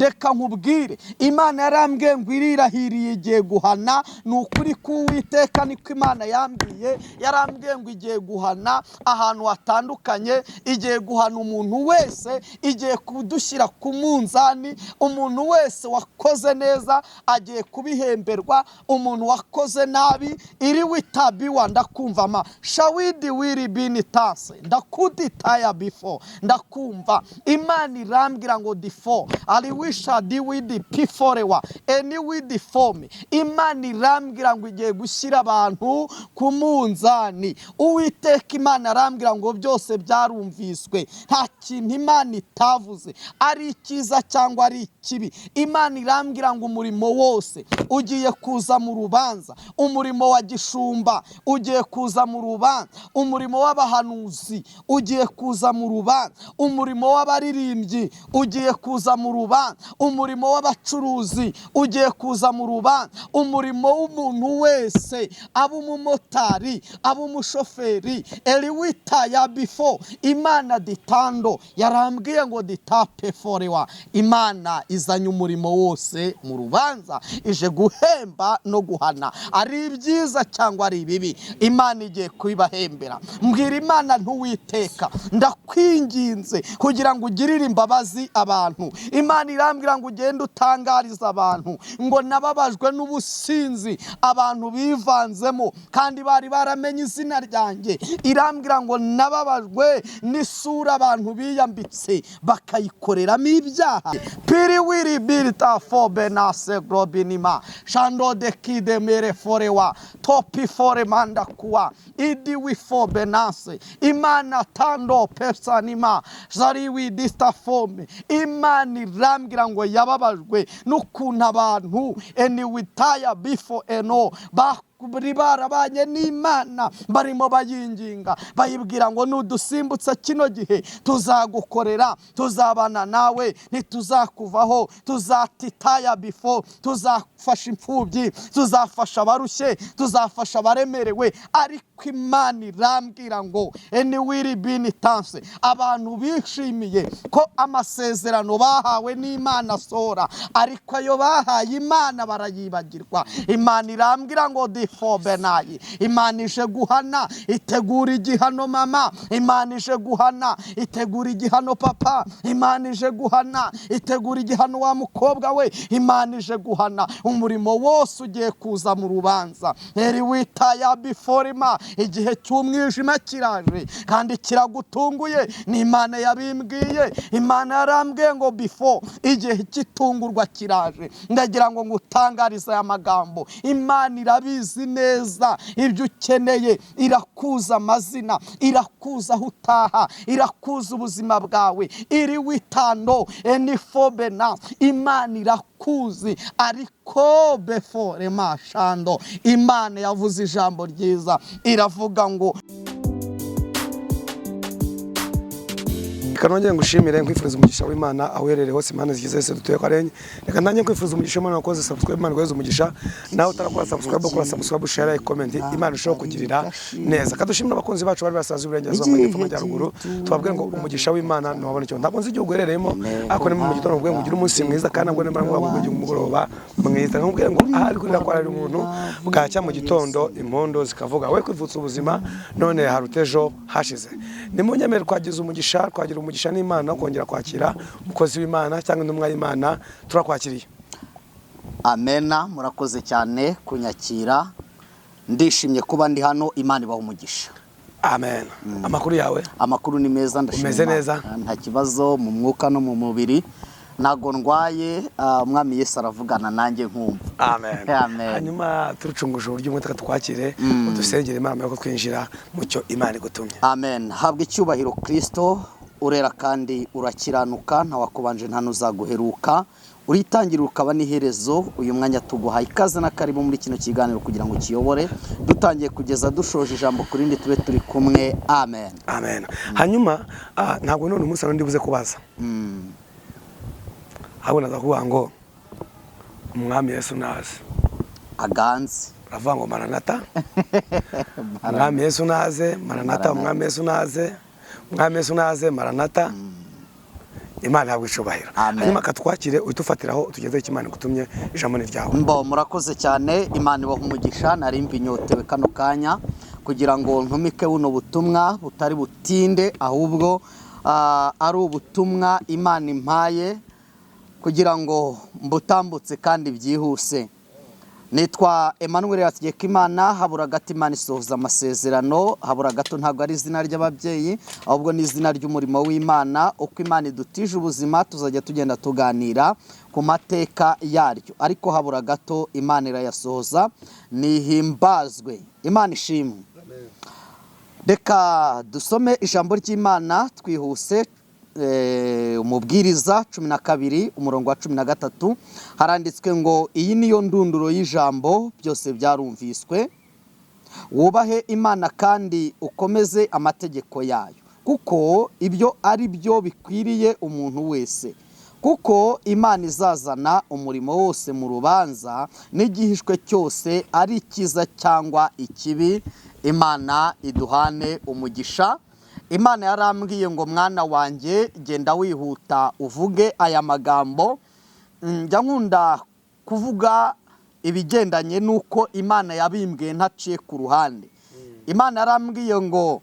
Reka nkubwire, Imana yarambwiye ngo irirahiriye igiye guhana. Ni ukuri k'Uwiteka, niko Imana yambwiye. Yarambwiye ngo igiye guhana ahantu hatandukanye, igiye guhana umuntu wese, igiye kudushyira ku munzani. Umuntu wese wakoze neza agiye kubihemberwa, umuntu wakoze nabi iri witabiwa. Ndakumva ma shawidi wiri bini tase ndakuditaya before. Ndakumva Imana irambwira ngo difo ari wishadi widi piforewa eni widi fomi. Imana irambwira ngo igiye gushyira abantu ku munzani. Uwiteka Imana arambwira ngo byose byarumviswe, nta kintu Imana itavuze, ari icyiza cyangwa ari ikibi. Imana irambwira ngo umurimo wose ugiye kuza mu rubanza, umurimo wa gishumba ugiye kuza mu rubanza, umurimo w'abahanuzi ugiye kuza mu rubanza, umurimo w'abaririmbyi ugiye kuza mu rubanza, umurimo w'abacuruzi ugiye kuza mu rubanza, umurimo w'umuntu wese, aba umumotari, aba umushoferi, eriwita ya bifo. Imana ditando yarambwiye ngo ditape forewa. Imana izanye umurimo wose mu rubanza, ije guhemba no guhana, ari ibyiza cyangwa ari ibibi, Imana igiye kubibahembera. Mbwira Imana ntuwiteka, ndakwinginze kugira ngo ugirire imbabazi abantu. Imana irambwira ngo ugende utangariza abantu ngo nababajwe n'ubusinzi abantu bivanzemo kandi bari baramenye izina ryanjye. Irambwira ngo nababajwe n'isura abantu biyambitse bakayikoreramo ibyaha. Piri wiri birita fobe nase grobinima shando de kide mere forewa topi fore manda kuwa idi wifobe nase. Imana tando pesanima zari widista fome. Imana irambwira ngo yababajwe n'ukuntu abantu eni witaya bifo eno bari barabanye n'Imana, barimo bayinginga, bayibwira ngo nudusimbutse kino gihe tuzagukorera, tuzabana nawe, ntituzakuvaho, tuzatitaya bifo, tuzafasha imfubyi, tuzafasha abarushye, tuzafasha abaremerewe. Ariko Imana irambwira ngo eni wiri bini tanse, abantu bishimiye ko amasezerano bahawe n'Imana asohora, ariko ayo bahaye Imana barayibagirwa. Imana irambwira ngo difobenayi, Imana ije guhana, itegura igihano mama. Imana ije guhana, itegura igihano papa. Imana ije guhana, itegura igihano wa mukobwa we. Imana ije guhana, umurimo wose ugiye kuza mu rubanza. Eri witaya biforima, igihe cy'umwijima kiraje kandi kiragutunguye. Ni Imana yabimbwiye. Imana yarambwiye ngo bifo igihe cy'itungurwa kiraje. Ndagira ngo ngutangarize aya magambo. Imana irabizi neza ibyo ukeneye, irakuza amazina, irakuza aho utaha, irakuza ubuzima bwawe. Iri witando enifobena, Imana irakuzi. Ariko before mashando, Imana yavuze ijambo ryiza, iravuga ngo Reka nongere ngushimire, nkwifuriza umugisha w'Imana aho uherereye hose, Imana zigize zose dutuye ko ari enye. Reka nanjye nkwifuriza umugisha w'Imana wakoze subscribe, Imana iguheze umugisha. Nawe utarakora subscribe, kora subscribe, share, like, comment, Imana ishobora kugirira neza. Kadushimira abakunzi bacu bari basaza iburengerazuba, amajyepfo, amajyaruguru, tubabwire ngo umugisha w'Imana ntiwabona icyo. Ntabwo nzi igihugu uherereyemo, ariko ni mu gitondo mubwire ngo ugire umunsi mwiza, kandi nabwo nimara ngo ugire umugoroba mwiza. Nkubwire ngo ahari kurira kwa ari umuntu, bwacya mu gitondo impondo zikavuga. We kwivutsa ubuzima none haruta ejo hashize. Nimunyemere twagize umugisha, twagira umugisha n'Imana kongera kwakira umukozi w'Imana cyangwa intumwa y'Imana. Turakwakiriye. Amena, murakoze cyane kunyakira, ndishimye kuba ndi hano. Imana ibaha umugisha. Amen. Amakuru yawe? Amakuru ni meza, ndashima Umeze Imana. neza? Nta kibazo mu mwuka no mu mubiri, ntago ndwaye. Umwami Yesu aravugana nanjye nkumva. Amen. Amen. Hanyuma turucunguje uburyo umwe twakire, udusengere Imana ko twinjira mu cyo Imana igutumye. Amen. Habwa icyubahiro Kristo, urera kandi urakiranuka, ntawakubanje nta n'uzaguheruka, uritangira ukaba n'iherezo. Uyu mwanya tuguhaye ikaze na karibu muri kino kiganiro kugira ngo ukiyobore, dutangiye kugeza dushoje, ijambo ku rindi tube turi kumwe. Amen. Amen. Hanyuma ntabwo none umunsi ndi buze kubaza, ahubwo naza kuvuga ngo umwami Yesu naze aganze. Uravuga ngo maranata, umwami Yesu naze, maranata, umwami Yesu naze, umwami Yesu naze, maranata. Imana ihabwe icubahiro. Amen. Hanyuma katwakire, uhite ufatiraho tugezeho icyo Imana igutumye. Ijambo ni ryawe. Mbo murakoze cyane, Imana ibaha umugisha. Nari mbinyotewe kano kanya kugira ngo ntumike buno butumwa butari butinde, ahubwo ari ubutumwa Imana impaye kugira ngo mbutambutse kandi byihuse. Nitwa Emmanuel Hategekimana. Habura gato Imana isohoza amasezerano. Habura gato ntabwo ari izina ry'ababyeyi, ahubwo ni izina ry'umurimo w'Imana. Uko Imana idutije ubuzima, tuzajya tugenda tuganira ku mateka yaryo, ariko habura gato Imana irayasohoza. Nihimbazwe, Imana ishimwe. Reka dusome ijambo ry'Imana twihuse. Umubwiriza 12, umurongo wa 13, haranditswe ngo: "Iyi niyo ndunduro y'ijambo, byose byarumviswe: wubahe Imana kandi ukomeze amategeko yayo, kuko ibyo ari byo bikwiriye umuntu wese. Kuko Imana izazana umurimo wose mu rubanza, n'igihishwe cyose, ari icyiza cyangwa ikibi." Imana iduhane umugisha. Imana yarambwiye ngo: "Mwana wanjye, genda wihuta uvuge aya magambo." Njya nkunda kuvuga ibigendanye n'uko Imana yabimbwiye ntaciye ku ruhande. Imana yarambwiye ngo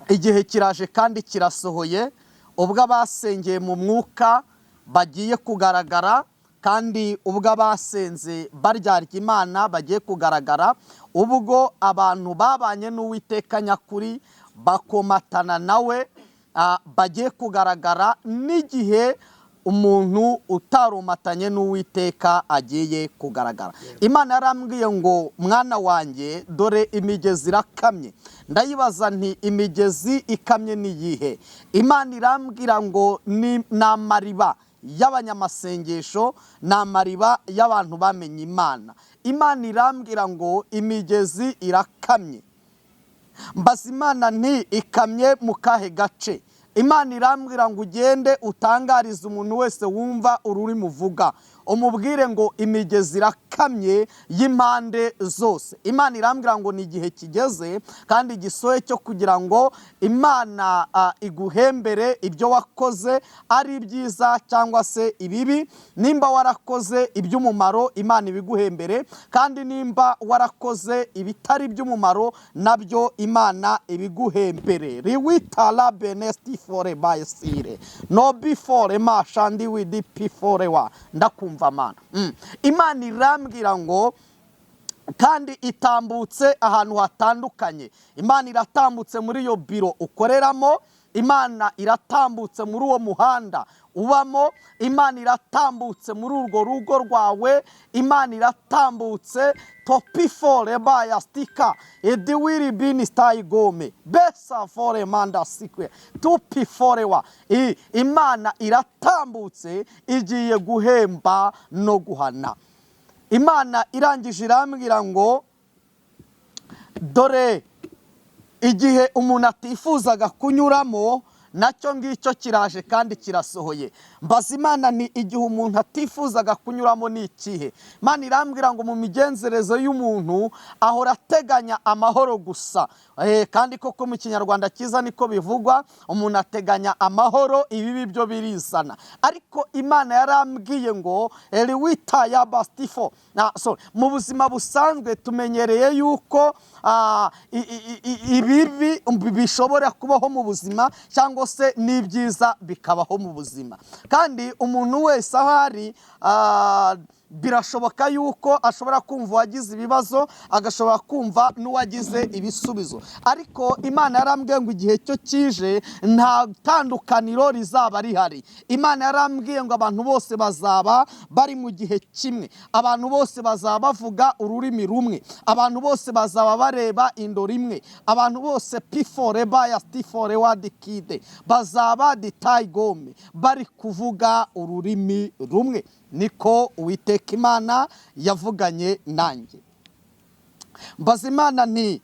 igihe kiraje kandi kirasohoye, ubwo abasengeye mu mwuka bagiye kugaragara, kandi ubwo abasenze baryarya Imana bagiye kugaragara, ubwo abantu babanye n'Uwiteka nyakuri bakomatana nawe bagiye kugaragara, n'igihe umuntu utarumatanye n'Uwiteka agiye kugaragara. Imana yarambwiye ngo: "Mwana wanjye, dore imigezi irakamye." Ndayibaza nti: "Imigezi ikamye ni iyihe?" Imana irambwira ngo ni amariba y'abanyamasengesho, ni amariba y'abantu bamenye Imana. Imana irambwira ngo imigezi irakamye. Mbaza Imana nti: "Ikamye mu kahe gace?" Imana irambwira ngo: "Ugende utangarize umuntu wese wumva ururimi uvuga, umubwire ngo imigezi irakamye y'impande zose." Imana irambwira ngo ni igihe kigeze kandi gisoye cyo kugira ngo Imana iguhembere ibyo wakoze, ari ibyiza cyangwa se ibibi. Nimba warakoze iby'umumaro, Imana ibiguhembere, kandi nimba warakoze ibitari iby'umumaro, nabyo Imana ibiguhembere. Riwitara benesti fore bayisire no bifore mashandi widi pifore wa ndakumva Mana. Imana irambwira ngo kandi itambutse ahantu hatandukanye. Imana iratambutse muri iyo biro ukoreramo, Imana iratambutse muri uwo muhanda ubamo, Imana iratambutse muri urwo rugo rwawe, Imana iratambutse topifore baya stika ediwiri bini sitayi gome besa fore manda sikwe tupifore wa. Imana iratambutse, igiye guhemba no guhana. Imana irangije irambwira ngo dore igihe umuntu atifuzaga kunyuramo, nacyo ngicyo kiraje kandi kirasohoye. Mbaza Imana ni: "Igihe umuntu atifuzaga kunyuramo ni ikihe?" Imana irambwira ngo mu migenzereze y'umuntu ahora ateganya amahoro gusa. Kandi koko mu Kinyarwanda cyiza niko bivugwa: umuntu ateganya amahoro, ibibi byo birizana. Ariko Imana yarambwiye ngo eriwita ya bastifo na sorry, mu buzima busanzwe tumenyereye yuko ibibi bishobora kubaho mu buzima, cyangwa se n'ibyiza bikabaho mu buzima. Kandi umuntu wese aho ari, birashoboka yuko ashobora kumva uwagize ibibazo, agashobora kumva n'uwagize ibisubizo. Ariko Imana yarambwiye ngo igihe cyo kije, nta tandukaniro rizaba rihari. Imana yarambwiye ngo abantu bose bazaba bari mu gihe kimwe, abantu bose bazaba bavuga ururimi rumwe, abantu bose bazaba bareba indoro imwe, abantu bose pifore baya stifore wadikide bazaba ditayigome bari kuvuga ururimi rumwe. Niko Uwiteka Imana yavuganye nanjye. Mbaza Imana nti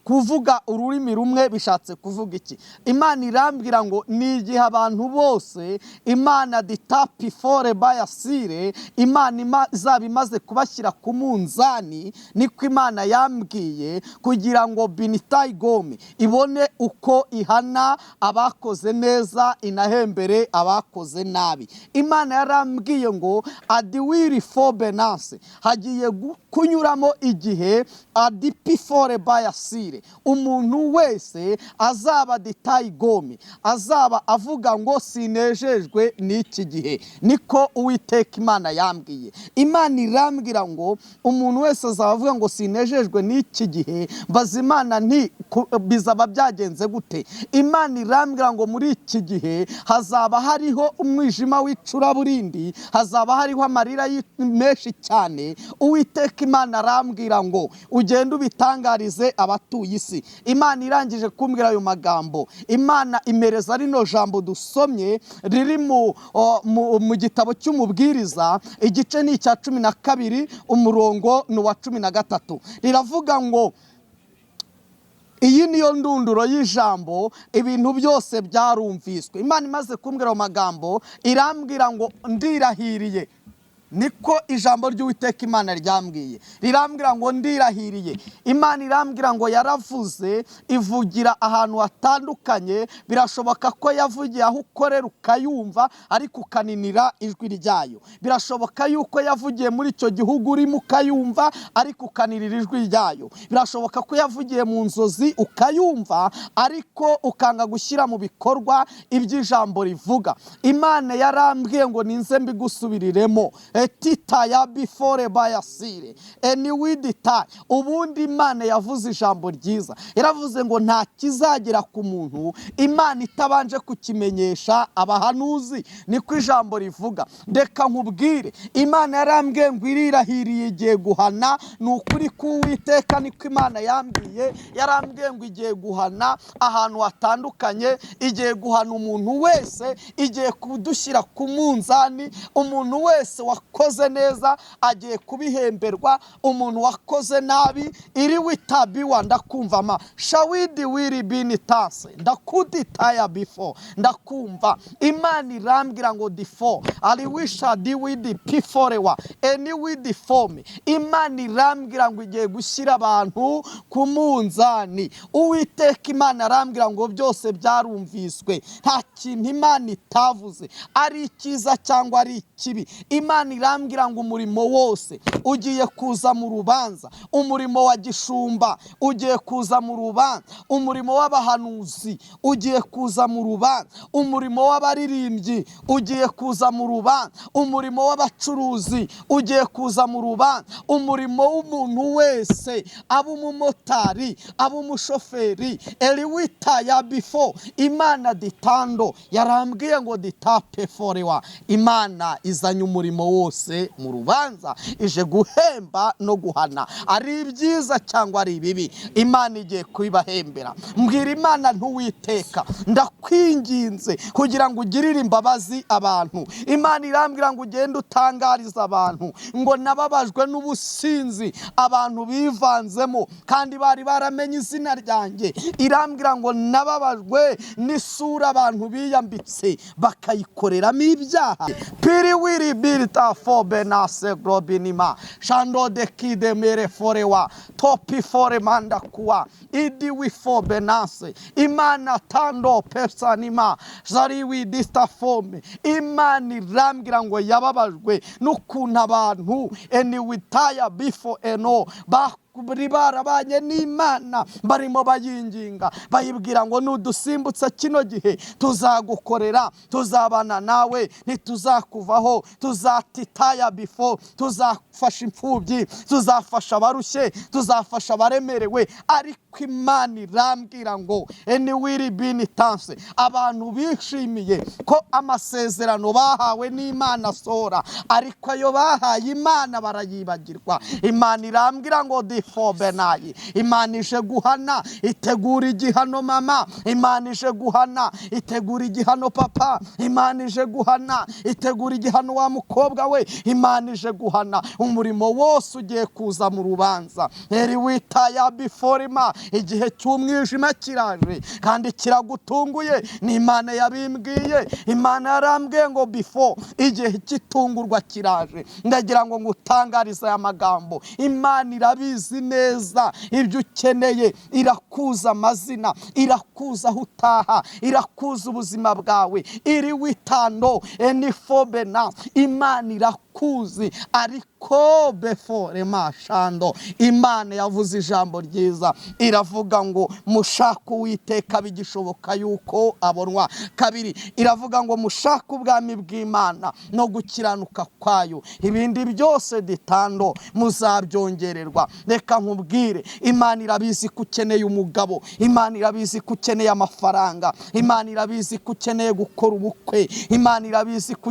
Kuvuga ururimi rumwe bishatse kuvuga iki? Imana irambwira ngo ni igihe abantu bose Imana ditapi fore bayasire, Imana izaba imaze kubashyira ku munzani. Niko Imana yambwiye, kugira ngo binitayigome ibone uko ihana abakoze neza, inahembere abakoze nabi. Imana yarambwiye ngo adiwiri fobenanse, hagiye kunyuramo igihe adipifore bayasire, umuntu wese azaba ditayigome, azaba avuga ngo sinejejwe n'iki gihe. Niko Uwiteka Imana yambwiye. Imana irambwira ngo umuntu wese azaba avuga ngo sinejejwe n'iki gihe. Mbaza Imana nti bizaba byagenze gute? Imana irambwira ngo muri iki gihe hazaba hariho umwijima w'icuraburindi, hazaba hariho amarira menshi cyane. Uwiteka Imana arambwira ngo ugende ubitangarize abatuye isi. Imana irangije kumbwira ayo magambo, Imana imereza rino jambo dusomye riri mu gitabo cy'Umubwiriza, igice ni icya 12, umurongo ni uwa 13. Riravuga ngo iyi niyo ndunduro y'ijambo, ibintu byose byarumviswe. Imana imaze kumbwira ayo magambo irambwira ngo ndirahiriye. Niko ijambo ry'Uwiteka Imana ryambwiye, rirambwira ngo ndirahiriye. Imana irambwira ngo yaravuze, ivugira ahantu hatandukanye. Birashoboka ko yavugiye aho ukorera ukayumva, ariko ukaninira ijwi ryayo. Birashoboka yuko yavugiye muri icyo gihugu urimo ukayumva, ariko ukaninira ijwi ryayo. Birashoboka ko yavugiye mu nzozi ukayumva, ariko ukanga gushyira mu bikorwa iby'ijambo rivuga. Imana yarambwiye ngo ninze mbigusubiriremo. Etita ya bifore bayasire eniwidita. Ubundi Imana yavuze ijambo ryiza, yaravuze ngo nta kizagera ku muntu Imana itabanje kukimenyesha abahanuzi. Niko ijambo rivuga. Ndeka nkubwire, Imana yarambwiye ngo irirahiriye igiye guhana. Ni ukuri k'Uwiteka, niko Imana yambwiye. Yarambwiye ngo igiye guhana ahantu hatandukanye, igiye guhana umuntu wese, igiye kudushyira ku munzani. Umuntu wese wakoze neza agiye kubihemberwa, umuntu wakoze nabi iri witabiwa. Ndakumva ma shawidi wiri bini tase ndakuditaya before, ndakumva. Imana irambwira ngo difo ari wisha di widi piforewa eni widi fome. Imana irambwira ngo igiye gushyira abantu ku munzani. Uwiteka Imana arambwira ngo byose byarumviswe, nta kintu Imana itavuze, ari icyiza cyangwa ari ikibi. Imana irambwira ngo umurimo wose ugiye kuza mu rubanza, umurimo wa gishumba ugiye kuza mu rubanza, umurimo w'abahanuzi ugiye kuza mu rubanza, umurimo w'abaririmbyi ugiye kuza mu rubanza, umurimo w'abacuruzi ugiye kuza mu rubanza, umurimo w'umuntu wese, aba umumotari, aba umushoferi, eriwita ya bifo. Imana ditando yarambwiye ngo ditape forewa. Imana izanye umurimo wose mu rubanza, ije guhemba no guhana, ari ibyiza cyangwa ari ibibi, Imana igiye kubibahembera. Mbwira Imana ntuwiteka, ndakwinginze kugira ngo ugirire imbabazi abantu. Imana irambwira ngo ugende utangariza abantu ngo nababajwe n'ubusinzi abantu bivanzemo kandi bari baramenye izina ryanjye. Irambwira ngo nababajwe n'isura abantu biyambitse bakayikoreramo ibyaha. Piri wiri birita fobe nase grobinima shando de kide mere forewa topi fore manda kuwa idi wifobe nase. Imana tando pesanima zariwi dista fome. Imana irambwira ngo yababajwe n'ukuntu abantu eni witaya before eno bari barabanye n'Imana, barimo bayinginga bayibwira ngo nudusimbutsa kino gihe tuzagukorera, tuzabana nawe, ntituzakuvaho, tuzatitaya bifo, tuzafasha imfubyi, tuzafasha abarushye, tuzafasha abaremerewe. Ariko Imana irambwira ngo eni wiri bini tanse, abantu bishimiye ko amasezerano bahawe n'Imana sora, ariko ayo bahaye Imana barayibagirwa. Imana irambwira ngo Bifobenayi. Imana ije guhana, itegura igihano mama. Imana ije guhana, itegura igihano papa. Imana ije guhana, itegura igihano wa mukobwa we. Imana ije guhana umurimo wose ugiye kuza mu rubanza. Eri witaya biforima, igihe cy'umwijima kiraje kandi kiragutunguye. Ni Imana yabimbwiye. Imana yarambwiye ngo before igihe cy'itungurwa kiraje. Ndagira ngo ngutangarize aya magambo. Imana irabizi neza ibyo ukeneye, irakuza amazina, irakuza aho utaha, irakuza ubuzima bwawe. Iri witando enifobena, Imana irakuzi. Ariko before mashando, Imana yavuze ijambo ryiza, iravuga ngo mushake Uwiteka bigishoboka yuko abonwa. Kabiri, iravuga ngo mushake ubwami bw'Imana no gukiranuka kwayo, ibindi byose ditando muzabyongererwa. Reka nkubwire, Imana irabizi ko ukeneye umugabo, Imana irabizi ko ukeneye amafaranga, Imana irabizi ko ukeneye gukora ubukwe, Imana irabizi ko